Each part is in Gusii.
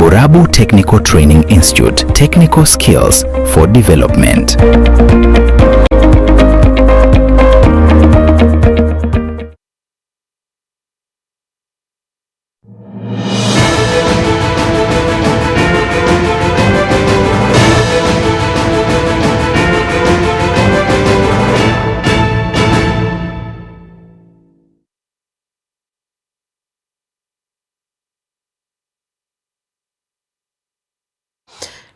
Borabu Technical Training Institute, Technical Skills for Development.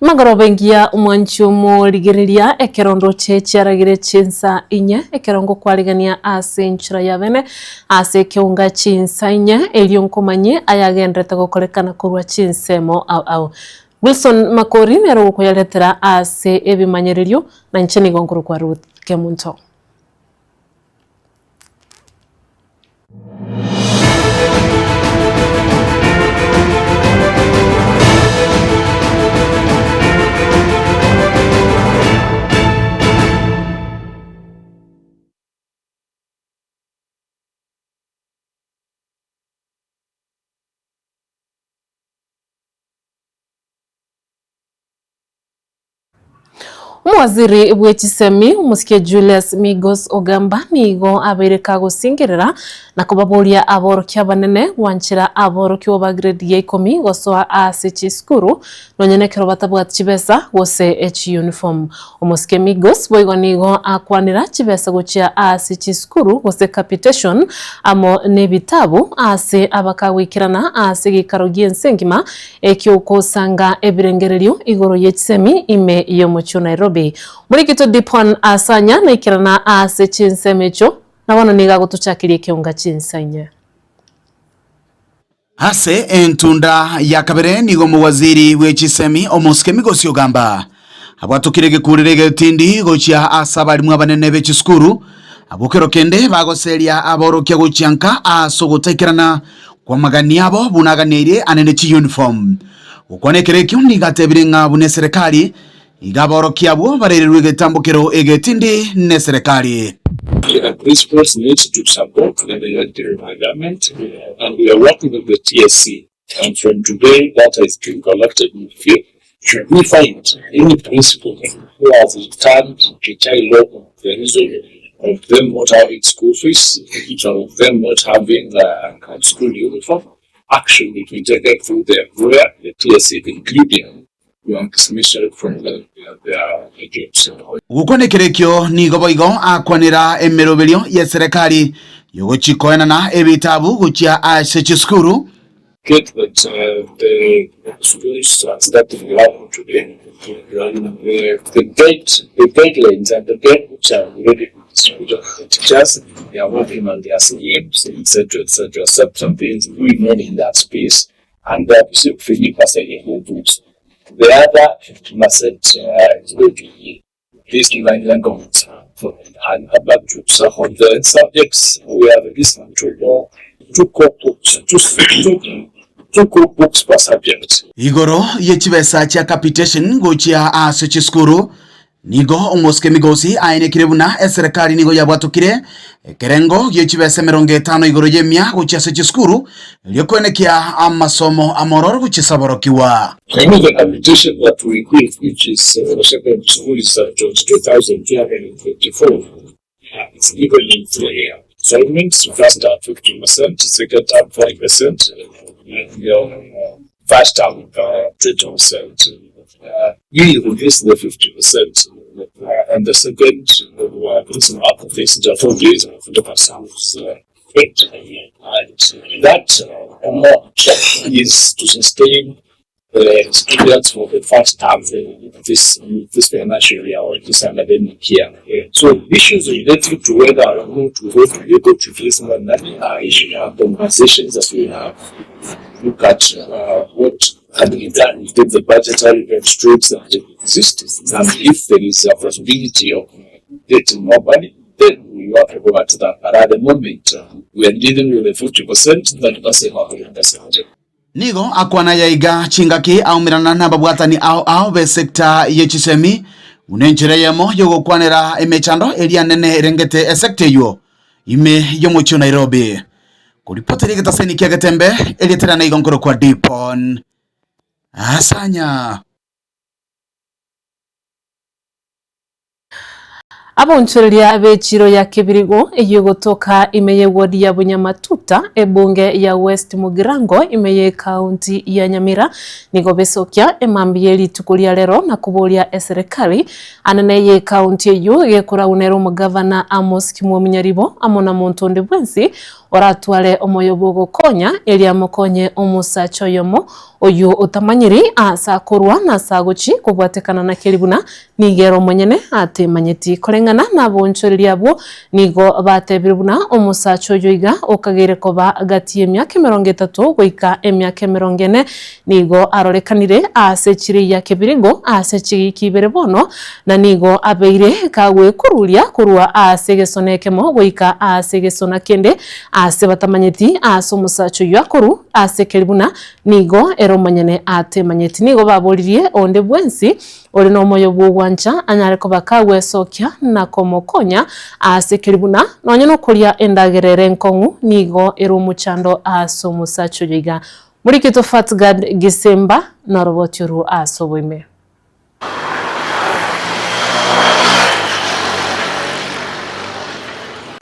Magoroba engiya omwanchi omorigereria ekero ndoche chiaragire chinsa inye ekero ngokwarigania ase enchera ya bene ase ekeunga chinsa inye erio nkomanye ayagenderete gokorekana korwa chinsemo ao ao. Wilson Makori nere ogokoyaretera ase ebimanyererio na inche nigo nkorokwa Ruth Kemunto. Omowaziri bwe chisemi omosike Julius Migos Ogamba nigo abeire kagosingerera na kobaboria aborokia abanene gwanchera aborokigwa ba grade ya ikomi gosoa ase chisukuru nonya nekero batabwati chibesa gose echiuniform. Omosike Migos boigo nigo akwanera chibesa gochia ase chisukuru gose capitation amo nebitabu ase abakagoikerana ase egeikaro giense engima Eki'ogosanga ebirengererio igoro ye chisemi ime y'omochie o Nairobi. Morikito Dipon Asanya naikerana ase chinsemo echio, na bono nigo agotochakeria ekeunga chinsa inye. Ase entunda ya kabere nigo omowaziri bwe chisemi omosike Migosi Ogamba abwatokire egekurero egetindi gochia ase abarimu abanene be chisukuru abwo kero kende bagoseria aborokia gochia nka ase ogotaikerana Kw'amagani abo buna aganeirie anene chiyunifomu. Gokwana ekero ekio nigo atebire ng'a buna eserekari, iga aborokia abwo barererwe egetambokero egetindi neserekari. The principals need to support the government and we are working with the TSC and from today data is being collected in field should we find any principal who has returned a child home the reason of them not having school fees, of them not having a school uniform, action will be taken through the employer, the TSC including your dismissal from the, their jobs. Gokwana ekero ekio nigo boigo akwanera emeroberio y'eserekari yogochia koenana ebitabu gochia ase chisukuru. Get that the schools are starting learning today. The date, the guidelines and the guidebooks are already distributed to the teachers. They are working on their schemes, etc., etc. Some things going on in that space, and that is 50% books. The other 50% is going to be based on language and about to some of the subjects we have listened to law, two core books, two, two, two core books per subject. Igoro ye chibesa chia capitation gochia ase chisukuru, nigo omosike Migosi aenekire buna eserekari nigo yabwatokire ekerengo gie chibesa 50 igoro y'emia gochia ase chisukuru erio koenekia amasomo amororo gochia ase aborokigwa. I know the capitation that we give which is for secondary school is 22,254. It's given in three installments, first term 50%, second term 5%, first term 20%. We reduce the 50% and the second 40%. That amount is to sustain the students for the first term this this financial year or this academic year. So issues related to whether or not we going to be able to raise more money are issues are conversations that we have. Look at what can be done within the budgetary constraints that exist, and if there is a possibility of getting more money, then we have to go back to that. But at the moment, we are dealing with the 50% that doesn't have Nigo akwana yaiga chingaki aumerana nababwatani ao ao b'esecta ye chisemi buna enchera eyemo y'ogokwanera emechando eria nene erengete esecta eywo ime y'omochie o Nairobi. Koripotera egetaseni kia Getembe, erieta riane igo nkorokwa Dipon. Asanya. Abonchoreria b'echiro ya Kebirigo eyio egotoka ime y'eward ya Bunyamatuta, ebunge ya West Mugirango ime y'ecounty ya Nyamira nigo besokia emambia ye rituko ria rero na koboria eserekari anene y'ecounty eyio gekoraunera omogavana Amos Kimwami Nyaribo amo na monto onde bwensi oratware omoyo bw'ogokonya erio amokonye omosacha oyomo oyio otamanyiri aase akorwa na ase agochia kobwatekana na keri buna nigo ere omonyene atemanyeti. Koreng'ana naboonchoreria abwo nigo batebire buna omosacha oyo iga okageire koba gati y'emiaka 30 goika emiaka 40 nigo arorekanire aase chiria kebirigo ase chigiki ibere bono, na nigo abeire kagwekururia korwa aase egesona ekemo goika aase egesona kende, aase batamanyeti aase omosacha oyio akorwa, ase keri buna nigo ere omonyene atemanyeti. Nigo baboririe onde bwensi ore nomoyo bw'ogwancha anyare koba kagwesokia na komokonya aase keri buna nonya nokoria endagera ere enkong'u nigo ere omochando aase omosacha oyo iga. Moriketwe Fatgard Gisimba noroboti orwo ase oboime.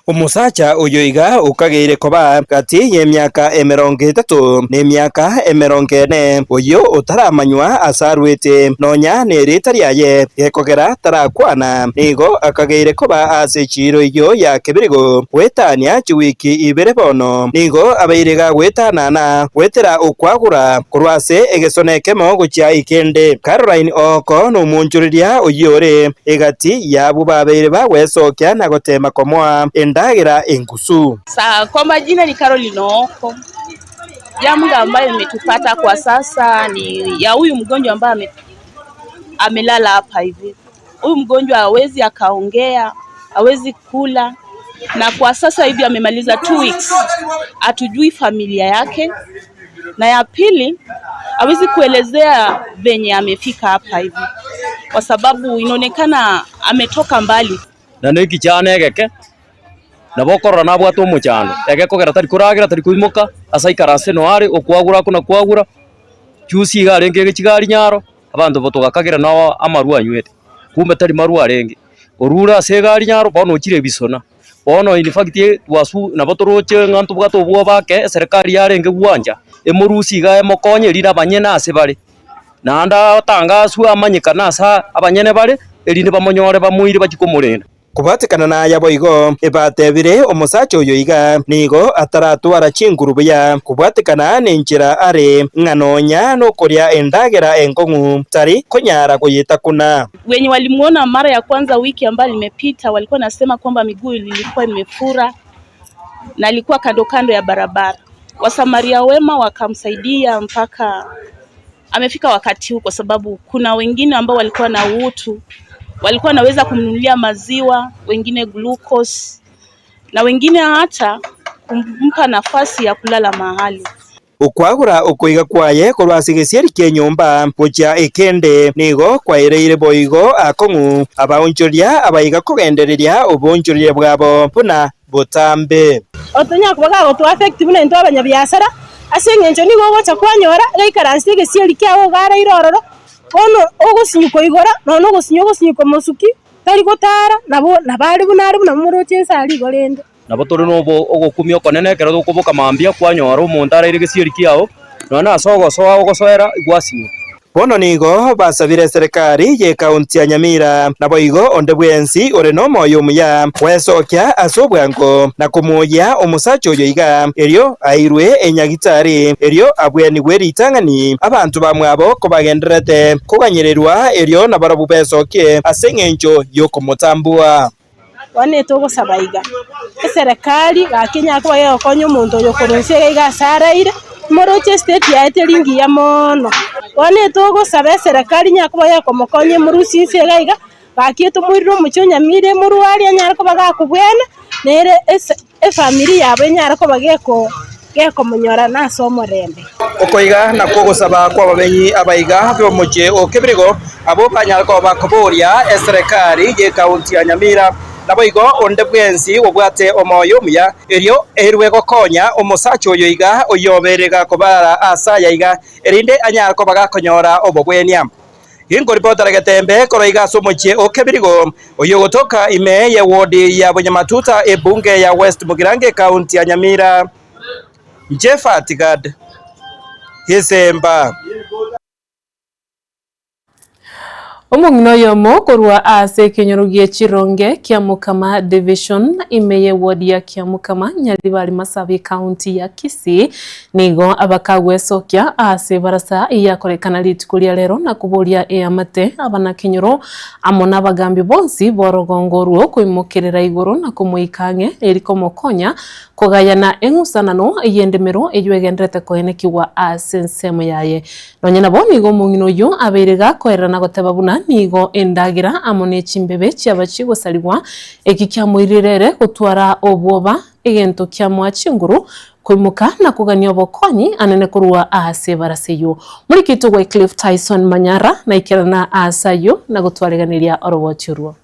Omosacha oyo iga okageire koba gati y'emiaka 30 na emiaka 40, oyio otaramanywa ase arwete, nonya nerieta riaye, gekogera tarakwana. Nigo akageire koba ase echiiro eyio ya kebirigo goetania chiwiki ibere bono. Nigo abeire gagwetanana goetera okwagura korwa ase egesona ekemo gochia ekende. Caroline Ooko nomoonchoreria oyio ore egati y'abwo babeire bagwesokia na goteema komoa endagera engusu. Kwa majina ni Caroline Ooko. Jambo ambayo imetupata kwa sasa ni ya huyu mgonjwa ambaye amelala hapa hivi. Huyu mgonjwa hawezi akaongea, hawezi kula, na kwa sasa hivi amemaliza 2 weeks, hatujui familia yake, na ya pili hawezi kuelezea venye amefika hapa hivi, kwa sababu inaonekana ametoka mbali. Na neki chiane egeke, nabo okorora nabwate omochando, egekogera tari koragera tari koimoka, ase aikara ase noyo are okwagura akona kwagura, juzi iga arenge ege chigari nyaro, abanto bo togakagera noo amarwa anywete, kumbe tari marwa arenge, orure ase egari nyaro bono ochire ebisona, bono in fact twasu nabo toroche ng'a ntobwate obwoba ake, eserekari yarenge gwancha, emorusie iga emokonye erinde abanyene ase bare, naende atangaswe amanyekane asa abanyene bare, erinde bamonyore bamoire bachie komorenda. Kobwatekana naya boigo, ebatebire omosacha oyo iga nigo ataratwara chinguru buya, kobwatekana nenchera are, ng'a nonya nokoria endagera enkong'u tari konyara koyetakuna. Wenye walimuona mara ya kwanza wiki ambayo limepita walikuwa nasema kwamba miguu ilikuwa imefura na alikuwa kando kando ya barabara. Wasamaria wema wakamsaidia mpaka amefika wakati huu, kwa sababu kuna wengine ambao walikuwa na utu, walikuwa wanaweza kumnunulia maziwa, wengine glucose na wengine hata kumpa nafasi ya kulala mahali. Okwagura okoiga kwaye korwa ase egesieri kia enyomba gochia ekende nigo kwaereire boigo akong'u abaonchoria abaiga kogendereria oboonchoreria bwabo buna botambe. Otonya koba gagoto affect buna intwe abanyabiasara, ase eng'encho nigo ogocha kwanyora, gaikaranse egesieri kiago iga araire ororo, bono ogosinywa igoro, nonya ogosinywa ogosinywa mosuki, tari gotara, nabo nabo are buna are buna moroche ense aria igo rende. Nabo tore na obo ogokumia okonene ekero tokoboka mambia kwanyora omonto araire gesieri kiao, nonya na ase ogosoa ogosoera gwasinywa. Bono nigo basabire eserekari y'ekaunti ya Nyamira naboigo onde bwensi ore nomoyo omuya gwesokia ase obwango na komoyia omosacha oyo iga erio airwe enyagitari erio abwenigwe ritang'ani abanto bamwabo kobagendererete koganyererwa erio nabarabwo besokie ase eng'encho y'okomotambua. Bono etogosaba iga, eserekari gaki enyare koba egokonya omonto oyo korwa inse iga iga ase araire, moroche estate yaye teri ngiya moono. Bono etogosaba eserekari enyare koba ekomokonya emorusie inse iga iga, gaki etomoirere omochie o Nyamira emorwarie anyare koba gakobwena, nere ese efamiri yabo enyare koba geko gekomonyora nase omorembe. Okoiga nakwo ogosaba kw'abamenyi abaiga b'omochie o Kebirigo, abwo banyare koba bakoboria eserekari y'ekaunti ya Nyamira. Naboigo onde bwensi obwate omoyo omuya, erio erue gokonya omosacha oyo iga oyobeire gakobara aase aya iga, erinde anyare koba gakonyora obogwenia. Inkoripotera getembe korwa iga ase omochie o Kebirigo, oyio ogotoka ime ye ward ya Bonyamatuta ebunge ya West Mugirango ekaunti ya Nyamira. Jephat Gad, Gesemba. Omong'ina oyomo korwa ase ekenyoro gie Chironge Kiamokama Division ime ye ward ya Kiamokama Nyaribari Masabi County ya Kisii nigo abakagwesokia ase ebarasa yakorekana rituko ria rero na koboria eamate abanakenyoro amo nabagambi bonsi b'orogongo orwo koimokerera igoro na komoika ang'e eri komokonya kogayana eng'usanano y'endemero eyio egenderete koenekigwa ase ensemo yaye. Nonya nabo nigo omong'ina oyio abeire gakoerera na goteba buna nigo endagera amo ne chimbebe chiaba chigosarigwa, eki kiamoirire ere gotwara obwoba, egento kiamoa chinguru koimoka na kogania obokonyi anene korwa ase ebarasa eyio. Morikito Wycliffe Tyson Manyara naikerana aase ayio na gotwareganeria oroboti orwo.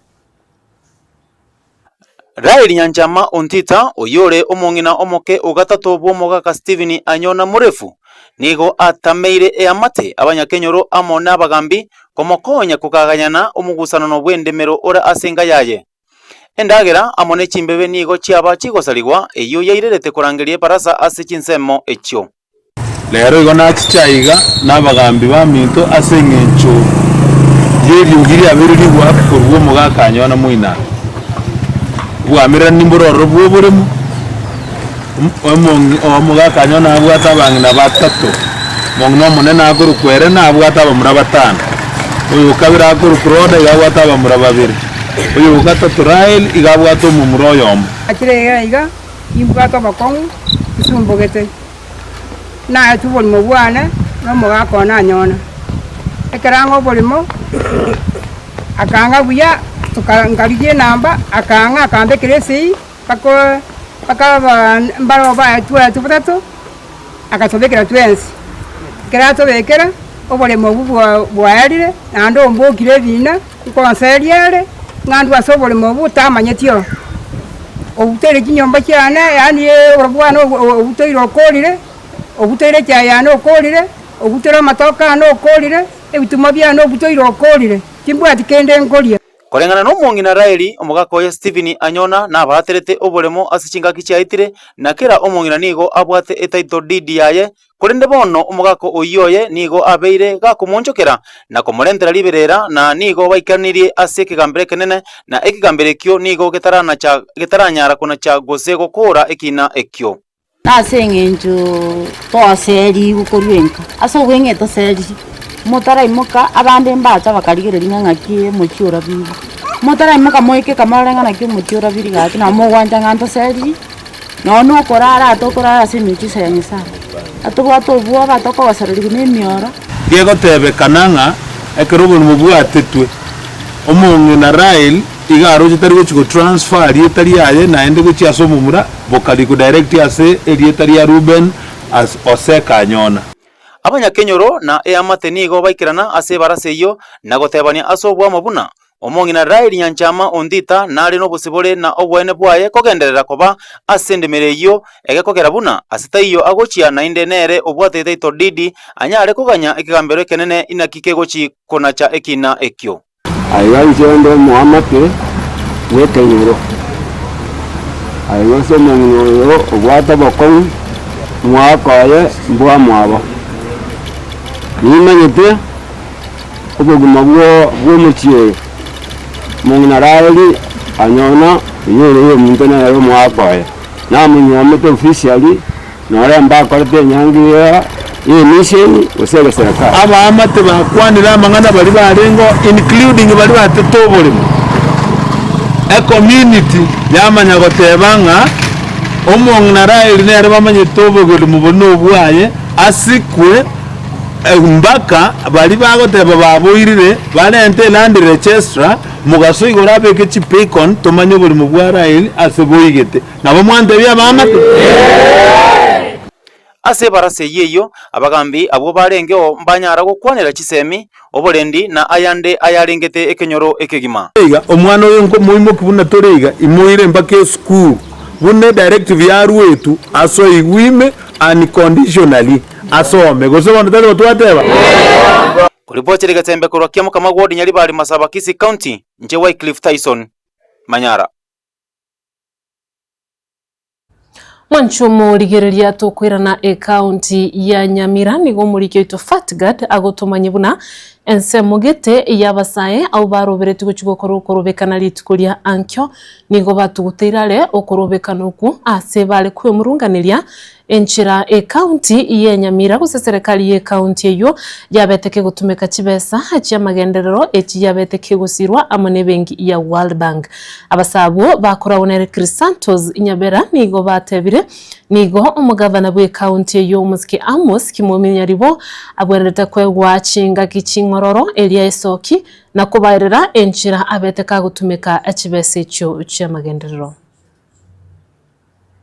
Raeli Nyanchama Ontita, oyio ore omong'ina omoke o gatato bw'omogaka Stephen Anyona Morefu, nigo atameire eamate, abanyakenyoro amo nabagambi komokonya kogagayana omogusanano bw'endemero ore ase enka yaye. Endagera amo ne chimbebe nigo chiaba chigosarigwa, eyio yairerete korangeria ebarasa ase chinsemo echio. Rero igo nachiche aiga nabagambi baminto ase engencho y'eriogi riabeire rigoaka korwa omogaka anyona moinaa. Obwamererani mbore ororo bw'oboremo, omogaka anyona abwate abang'ina batato, omong'ina omonene akorokwa ere nabwate abamura batano, oyo okabere akorokwa Roda iga abwate abamura babere, oyo ogatato Raeli iga abwate omomura oyomo. Achire iga iga, nimbwate obokong'u, nsumbogete. Naetwe oborimo bwane, na omogaka one anyona. Ekero ang'a oborimo, akang'a buya, toka nkarigia enamba, akang'a akambekera esei, mpaka mpaka aba mbaroo baetwe aetwe batato, agatobekera twensi. Ekero atobekera, oboremo obwo bwa bwaerire, naende ombokire ebina, nkonseria are, ng'a ndwe ase oboremo obwo otamanyeti oo. Obutoire chinyomba chiane, yaani oboremo bwane obutoire okorire, obutoire echae yane okorire, obutoire amatoke ane okorire, ebituma biane obutoire okorire, timbwati kende nkoria. Koreng'ana nomong'ina Raeli, omogaka oye Stephen Anyona nabaaterete oboremo ase chingaki chiaetire, na kera omong'ina nigo abwate etitle deed yaye Korende bono omogaka oyio oye nigo abeire gakomoonchokera na komorentera riberera, na nigo baikeranirie ase ekegambero ekenene, na ekegambero ekio nigo getaranacha getaranyara konacha gose gokoora ekiina ekio. Ase eng'encho toserigwe korwa enka, ase obweng'e toseriri, motaraimoka abande mbacha bakarigereria ng'a ng'aki omochie orabirwe. Motaraimoka moike kamorore ng'a naki omochie orabirwe gaki nabo mogwancha ng'a ntoseriri. Nonya na okorara atokorara ase emiujiza ya Nyasae, atobwate obwoba atokogosererigwa na emioro. Gegotebekana ng'a ekero oborimo bwatetwe, omong'ina Rael iga aroche tari gochia gotransfer erieta riaye naende gochia ase omomura, bokari kodirect ase erieta ria Reuben as Oseka Anyona. Abanyakenyoro na eamate nigo baikerana ase ebarasa eyio na gotebania ase oboamo buna Omong'ina Raeli Nyanchama Ontita nare nobosibore na oboene bwaye kogenderera koba ase endemero eyio egekogera buna ase taiyo agochia naende nere obwate title deed anyare koganya ekegambero ekenene inaki kegochi konacha ekina ekio. Aiga inche onde omoamate bw'ekenyoro, aiga ase omong'ina oyo obwate obokong'u, omwaka oye mbwamwabo. Nimanyete obogima bw'omochie oyo, omong'ina Raeli anyona oyio ore oyominto nere omoaka oye, namonyuomete officially, nore mbakorete enyangi ya y'emission gose egeserekari. Abaamate bakwanire amang'ana baria barengeo including baria batete oboremo. Ecommunity yamanya goteba ng'a omong'ina Raeli nere bamanyete obogerimo boria nobwaye asikwe. Mpaka baria bagoteba baboirire, barente eland registrar, mogaso igoro abeke chibeacon tomanye oborimo bwa Raeli ase boigete. Nabo mwantebia abaamate? Ase ebarasa eyio eyio abagambi abwo barengeo mbanyara gokwanera chisemi, oborendi na ayande ayarengete ekenyoro ekegima. Iga omwana oyo nkomoimoki buna tore iga, imoire mpaka esukuru, buna edirective yaruetwe, asoigwe ime unconditionally, asome. Gose bono tari bo twateba? Koripochera egesembe korwa Kiamokama Ward Nyaribari Masaba Kisii County, inche Wycliffe Tyson, Manyara. Mwanche omorigereria tokoirana ekaunti ya Nyamira nigo omoriki oito Fatgard agotomanyia buna ensemo gete y'abasae abwo baroberetie gochia gokora okorobekana rituko ria ankio nigo batuguteire are okorobekana okwo ase bare kwemurunganeria Enchera ekaunti ye Nyamira gose eserekari ye ekaunti eyio yabete kegotumeka chibesa chiamagenderero echi yabete kegosirwa amo nebenki ya World Bank. Abasae abwo bakoragwa nere Chrisantus Nyabera nigo batebire nigo omogavana bwe ekaunti eyio omosike Amos Kimwemi Nyaribo abwenerete koegwa chingaki ching'ororo eria esoki na kobaerera enchera abete kagotumeka chibesa echio chiamagenderero.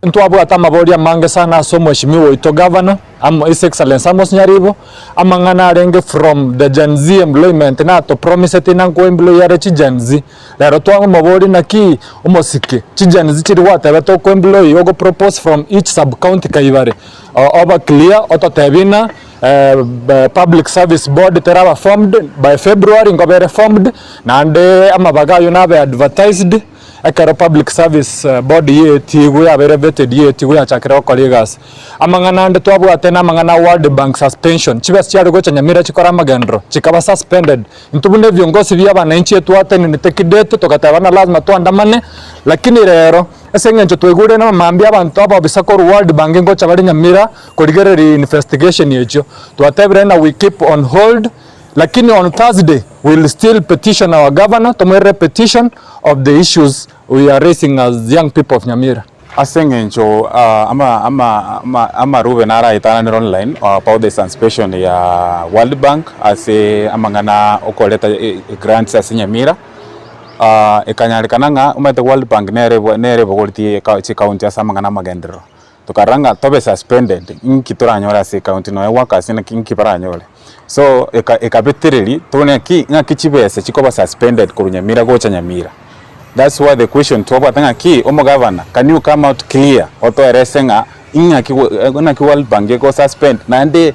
Ntwabwate amaborio amange sana ase omweshimiwa oito Governor, His Excellency Amos Nyaribo, amang'ana arenge from the Gen Z employment nato promiseti na nko employ are chi Gen Z. Rero twamoboria naki omosike chi Gen Z chiria gwatebete oko employ ogo propose from each sub county kaibare oba clear ototebie ng'a public service board teraba formed by February nkobere formed naende amabaga aywo nabe advertised. Ekero Public Service Board yeetigwe yabeire vetted yeetigwe yachakire gokora egasi. Amang'ana ande twabwate namang'ana a World Bank suspension, chibesa chiare gocha Nyamira chikore amagenderero chikaba suspended. Intwe buna ebiongosi bia abananchi etwatenenete kidete togateba ng'a lazima twandamane, lakini rero ase eng'encho twaigure ng'a mambia abanto ababisa korwa World Bank ngocha bare Nyamira korigereria investigation echio, twatebire ng'a we keep on hold. Lakini on Thursday we will still petition our governor tomoirere petition of the issues we are raising as young people of Nyamira. Ase eng'encho amarube naraetananire online about the suspension ya World Bank ase amang'ana okoreta grants ase Nyamira, ekanyarekana ng'a omanyete World Bank nere nere ebogoretie chicounty ase amang'ana amagenderero. Tokarora ng'a tobe suspended inki toranyore ase ecounty nonya workers naki inki baranyore. So eka ekabetereri tobone ng'aki ng'aki chibesa chikoba suspended korwa Nyamira gocha Nyamira. That's why the question twabwate ng'aki omogavana can you come out clear otoerese ng'a ing'aki ng'aki World Bank ego suspend naende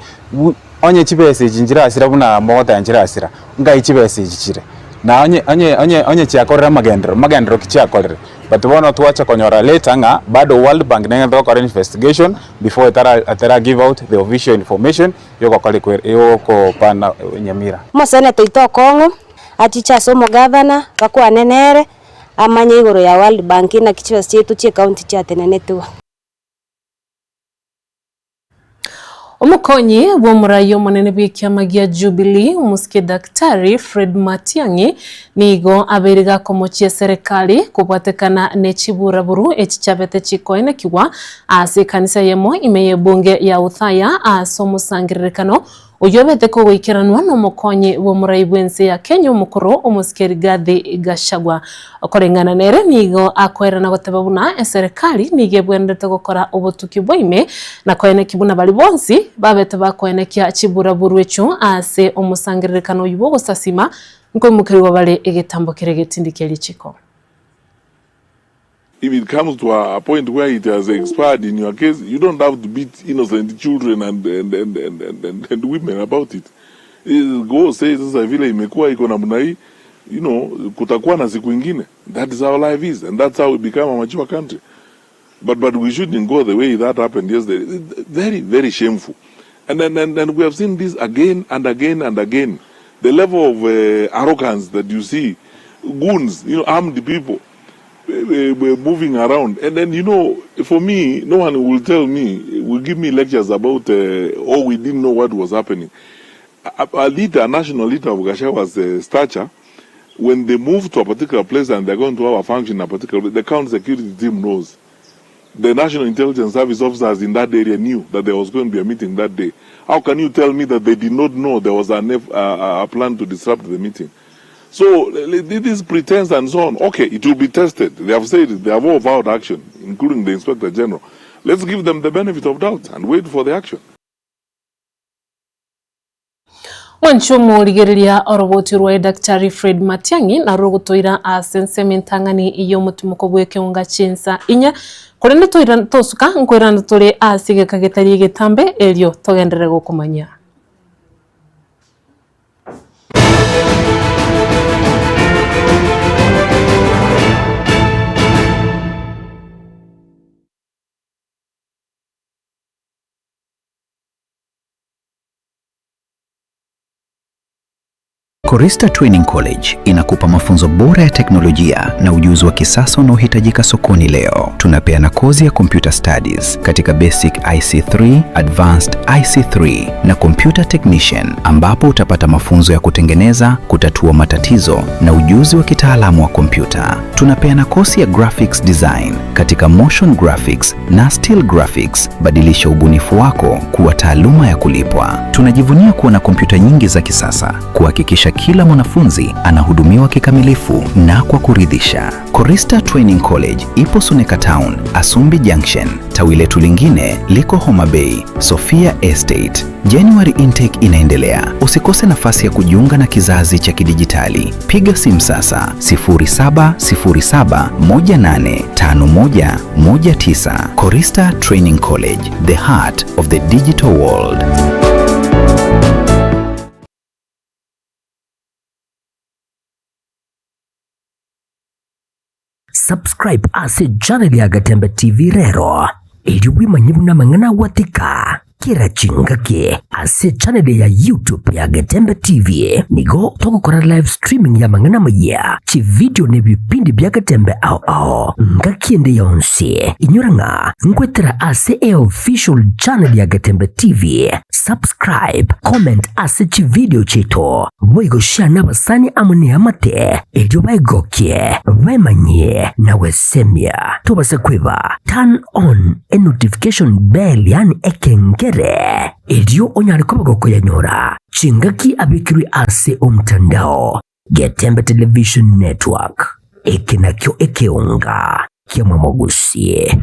onye chibesa echi nchirasira buna mogoteba nchirasira, ngai chibesa echi chire? Na onye onye onye onye chiakorire amagenderero, magenderero ki chiakorire? But bono twacha konyora later ng'a bado World Bank neng'ete gokora investigation before etara etara give out the official information yogokora yogopana Nyamira. Omoseneta oito okong'u achiche ase omogavana, bakwane nere, amanye igoro ya World Bank naki chibesa chiaito chia ecounty chiatenenetigwe. Omokonyi bw'omorai omonene bw'ekiama gia Jubilee, omosike Daktari Fred Matiang'i nigo abeire gakomochia eserekari kobwatekana ne chiburaburu echi chiabete chikoenekigwa ase ekanisa eyemo ime y'ebunge ya Othaya ase omosangererekano Oyio obete kogoikeranwa nomokonyi bw'omorai bw'ense ya Kenya omokoro omosike Rigathi Gachagua. Koreng'ana nere nigo akoerana goteba buna eserekari nigo ebwenerete gokora obotuki bwa ime na koenekia buna baria bonsi babete bakoenekia chiburaburu echio ase omosangererekano oyio bw'ogosasima nkoimokerigwa bare egetambo kere getindi kia richiko. If it comes to a point where it has expired in your case, you don't have to beat innocent children and, and, and, and, and, and, and women about it. Go say sasa vile imekuwa iko namna hii, you know, kutakuwa na siku ingine. That is how life is and that's how we become a mature country. But, but we shouldn't go the way that happened yesterday. Very, very shameful. And, and, and, and we have seen this again and again and again. The level of uh, arrogance that you see, goons, you know, armed people moving around. And then, you know, for me, no one will tell me, will give me lectures about, uh, oh, we didn't know what was happening. A, a leader, a national leader of Gashawa's uh, stature, when they move to a particular place and they're going to have a function in a particular place, the county security team knows. The National Intelligence Service officers in that area knew that there was going to be a meeting that day. How can you tell me that they did not know there was a, a, a plan to disrupt the meeting? So this pretense and so on, okay, it will be tested. They have said it, they have all vowed action, including the Inspector General. Let's give them the benefit of doubt and wait for the action. Mwanche omorigereria oroboti rwaye Daktari Fred Matiang'i narwo rogotoira ase ensemo entang'ani y'omotimoko bw'ekeonga chinsa inye, korende toira tosuka nkoirana tore ase egeka getari egetambe erio togenderere gokomanyia. Korista Training College inakupa mafunzo bora ya teknolojia na ujuzi wa kisasa unaohitajika sokoni leo. Tunapeana kozi ya computer studies katika basic IC3, advanced IC3 na computer technician, ambapo utapata mafunzo ya kutengeneza, kutatua matatizo na ujuzi wa kitaalamu wa kompyuta. Tunapeana kozi ya graphics design katika motion graphics na still graphics. Badilisha ubunifu wako kuwa taaluma ya kulipwa. Tunajivunia kuwa na kompyuta nyingi za kisasa kuhakikisha kila mwanafunzi anahudumiwa kikamilifu na kwa kuridhisha. Korista Training College ipo Suneka Town, Asumbi Junction. Tawi letu lingine liko Homa Bay, Sofia Estate. January intake inaendelea. Usikose nafasi ya kujiunga na kizazi cha kidijitali. Piga simu sasa 0707185119. Korista Training College, the heart of the digital world. Subscribe ase channel ya Gatembe TV rero erio bwemanye buna amang'ana agwatika kera chingaki ase channel ya YouTube ya Getembe TV nigo togokora live streaming ya amang'ana amayia, chividio na ebipindi bia Getembe ao ao ngaki ende yonsi. Inyora ng'a nkwetera ase eofficial channel ya Getembe TV. Subscribe, comment ase chividio chiaito, boigo share nabasani amo neamate erio baegokie, bemanyie na gwesemia. Tobasa kweba turn on e notification bell yaani ekengere erio onyare koba gokoyanyora chingaki abekirwe ase omtandao. Getembe Television Network, eke nakio ekeonga kia Mwamogusie.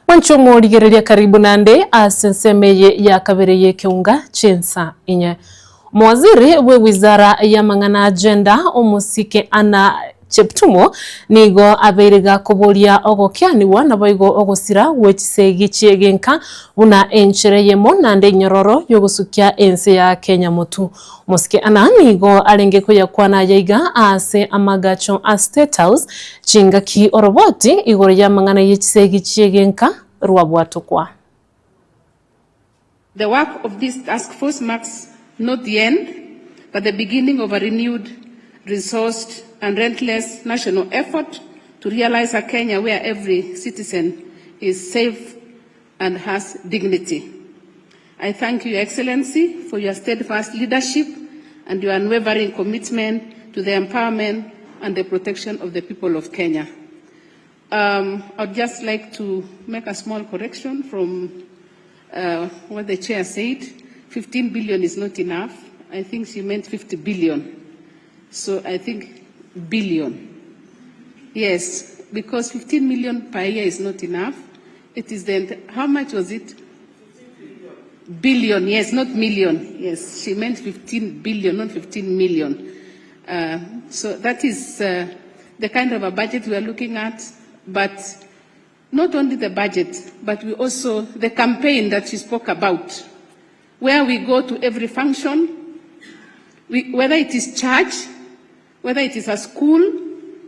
Mwanche omorigereria karibu nande ase ensemo eye ya kabere y'ekeunga chinsa inye. Omowaziri bwe wizara y'amang'ana a gender omosike Anna Cheptumo nigo abeire gakoboria ogokeanigwa naboigo ogosira gwe chisegi chi'egenka buna enchera eyemo naende enyororo y'ogosukia ense ya Kenya motu. Omosike Anna nigo arenge koyakwana aya iga ase amagacho a State House chingaki oroboti igoro y'amang'ana ye chisegi chi'egenka rwabwatokwa. The work of this task force marks not the end, but the beginning of a renewed, resourced and relentless national effort to realize a Kenya where every citizen is safe and has dignity. I thank you, Your Excellency, for your steadfast leadership and your unwavering commitment to the empowerment and the protection of the people of Kenya. Um, I'd just like to make a small correction from uh, what the chair said. 15 billion is not enough. I think she meant 50 billion. So I think billion. Yes, because 15 million per year is not enough. It is then, how much was it? Billion, yes, not million. Yes, she meant 15 billion, not 15 million. Uh, so that is uh, the kind of a budget we are looking at. But not only the budget, but we also the campaign that she spoke about, where we go to every function, we, whether it is church, whether it is a school,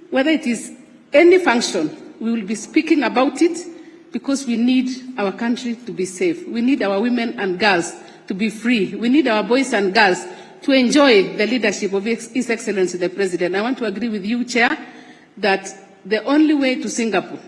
whether it is any function, we will be speaking about it because we need our country to be safe. We need our women and girls to be free. We need our boys and girls to enjoy the leadership of His Excellency the President. I want to agree with you, Chair, that the only way to Singapore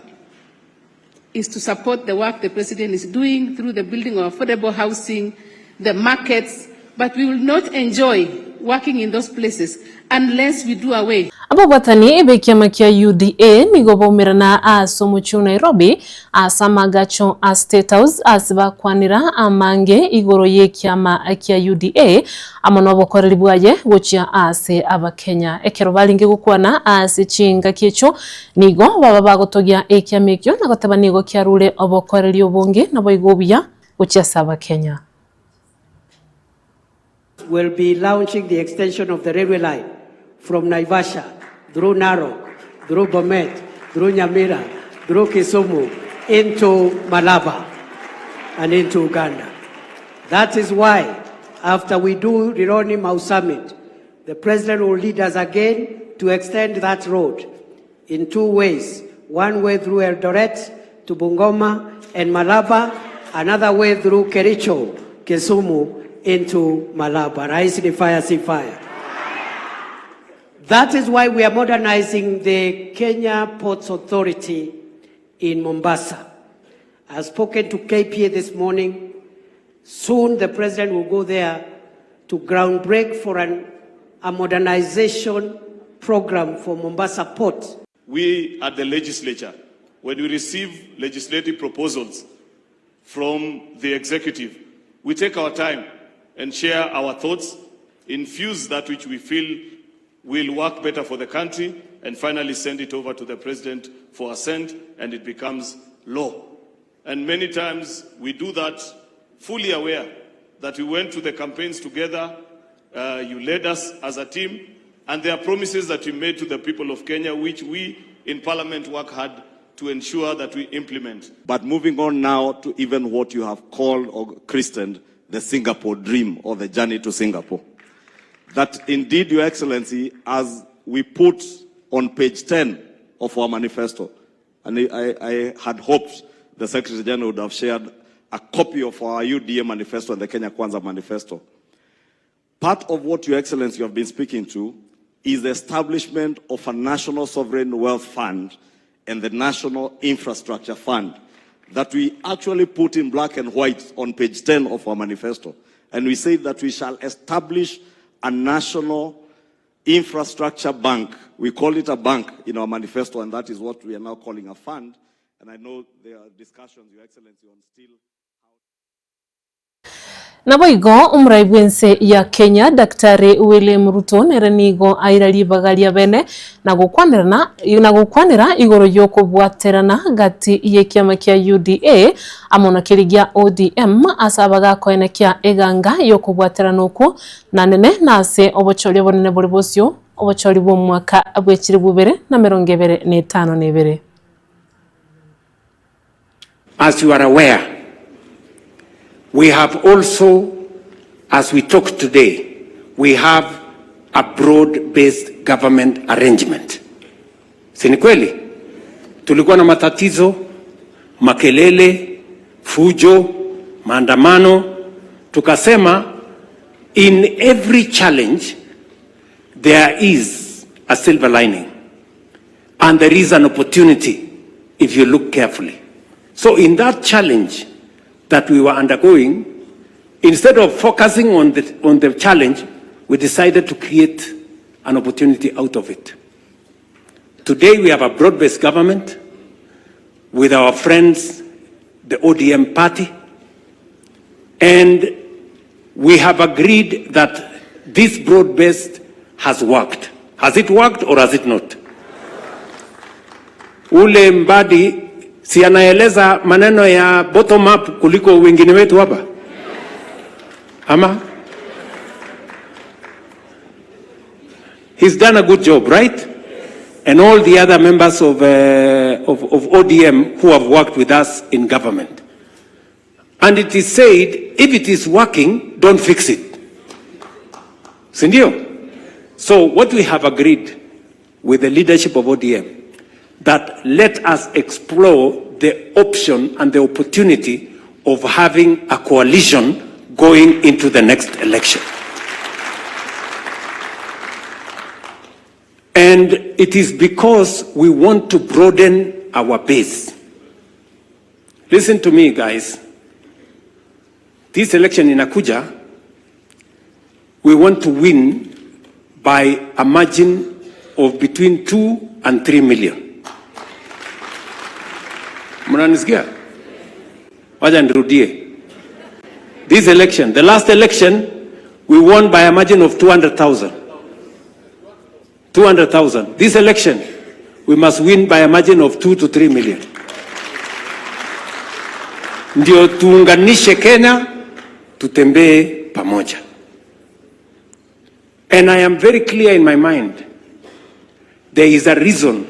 is to support the work the President is doing through the building of affordable housing, the markets, but we will not enjoy working in those places unless we do away. Ababwatani b'ekiama kia UDA nigo baumerana ase omochie o Nairobi ase amagacho a State House ase bakwanera amange igoro y'ekiama kia UDA amo nobokoreri bwaye gochia ase Abakenya. Ekero barenge gokwana ase chingaki echio nigo baba bagotogia ekiama ekio na goteba nigo kiarure obokoreri obonge naboigo obuya gochia ase Abakenya. Will be launching the extension of the railway line from Naivasha through Narok, through Bomet, through Nyamira, through Kisumu, into Malaba and into Uganda. That is why after we do Rironi Mau Summit, the President will lead us again to extend that road in two ways. One way through Eldoret to Bungoma and Malaba, another way through Kericho, Kisumu into Malaba. Rais ni fire, si fire. That is why we are modernizing the Kenya Ports Authority in Mombasa. I've spoken to KPA this morning. Soon the president will go there to groundbreak for an, a modernization program for Mombasa Port. We at the legislature, when we receive legislative proposals from the executive, we take our time and share our thoughts, infuse that which we feel will work better for the country, and finally send it over to the president for assent, and it becomes law. And many times we do that fully aware that we went to the campaigns together, uh, you led us as a team, and there are promises that we made to the people of Kenya, which we in Parliament work hard to ensure that we implement. But moving on now to even what you have called or christened the Singapore dream or the journey to Singapore. That indeed, Your Excellency, as we put on page 10 of our manifesto, and I, I had hoped the Secretary General would have shared a copy of our UDA manifesto and the Kenya Kwanza manifesto. Part of what, Your Excellency, you have been speaking to is the establishment of a national sovereign wealth fund and the National Infrastructure Fund that we actually put in black and white on page 10 of our manifesto. And we say that we shall establish a national infrastructure bank. We call it a bank in our manifesto, and that is what we are now calling a fund. And I know there are discussions, Your Excellency, on still Naboigo omorai bw'ense ya Kenya Daktari William Ruto nere nigo aira ribaga ria bene na gokwanerana na gokwanera igoro y'okobwaterana gati y'ekiama kia UDA amo na keria gia ODM ase abagakoenekia eganga y'okobwaterana okwo na nene na ase obochori obonene bore bosio obochori bw'omwaka bw'echiribu ibere na emerongo ebere na etano na ebere. As you are aware, we have also, as we talk today, we have a broad-based government arrangement. Si ni kweli? Tulikuwa na matatizo, makelele, fujo, maandamano, tukasema in every challenge there is a silver lining and there is an opportunity if you look carefully. So in that challenge that we were undergoing, instead of focusing on the, on the challenge, we decided to create an opportunity out of it. Today we have a broad-based government with our friends, the ODM party, and we have agreed that this broad-based has worked. Has it worked or has it not? Ule Mbadi si anaeleza maneno ya bottom up kuliko wengine wetu hapa ama? He's done a good job, right? And all the other members of, uh, of, of ODM who have worked with us in government. And it is said, if it is working, don't fix it. Sindio? So what we have agreed with the leadership of ODM, that let us explore the option and the opportunity of having a coalition going into the next election. And it is because we want to broaden our base. Listen to me guys. This election inakuja, we want to win by a margin of between 2 and 3 million. Mnanisikia? Wacha nirudie. This election, the last election, we won by a margin of 200,000. 200,000. This election, we must win by a margin of 2 to 3 million. Ndio tuunganishe Kenya, tutembee pamoja. And I am very clear in my mind. There is a reason,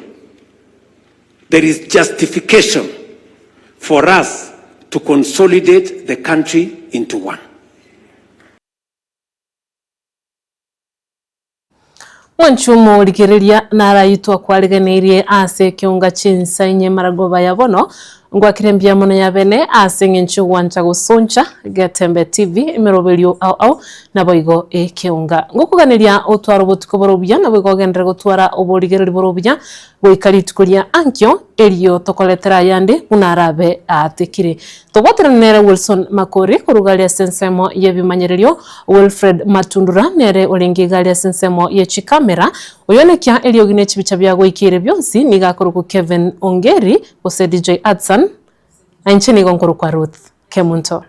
there is justification for us to consolidate the country into one. Mwanche omorigereria naraitwe kwariganeirie ase ekeonga chinsa inye maragoba ya bono, ngwakire mbuya mono ya bene ase eng'encho y'ogwancha gosoncha Getembe TV emeroberio ao ao naboigo ekeonga. Ngokoganeria otware obotuko bore obuya naboigo ogenderere gotwara oborigereri bore obuya goika rituko ria ankio erio tokoretera ayande buna arabe aatekire. Tobwaterane nere Wilson Makori korwa gari ase ensemo y'ebimanyererio, Wilfred Matundura nere orenge igari ase ensemo ye chikamera, oyonekia eriogi ne chibicha biagoikeire bionsi nigo akorokwa Kevin Ongeri gose DJ Adson, na inche nigo nkorokwa Ruth Kemunto.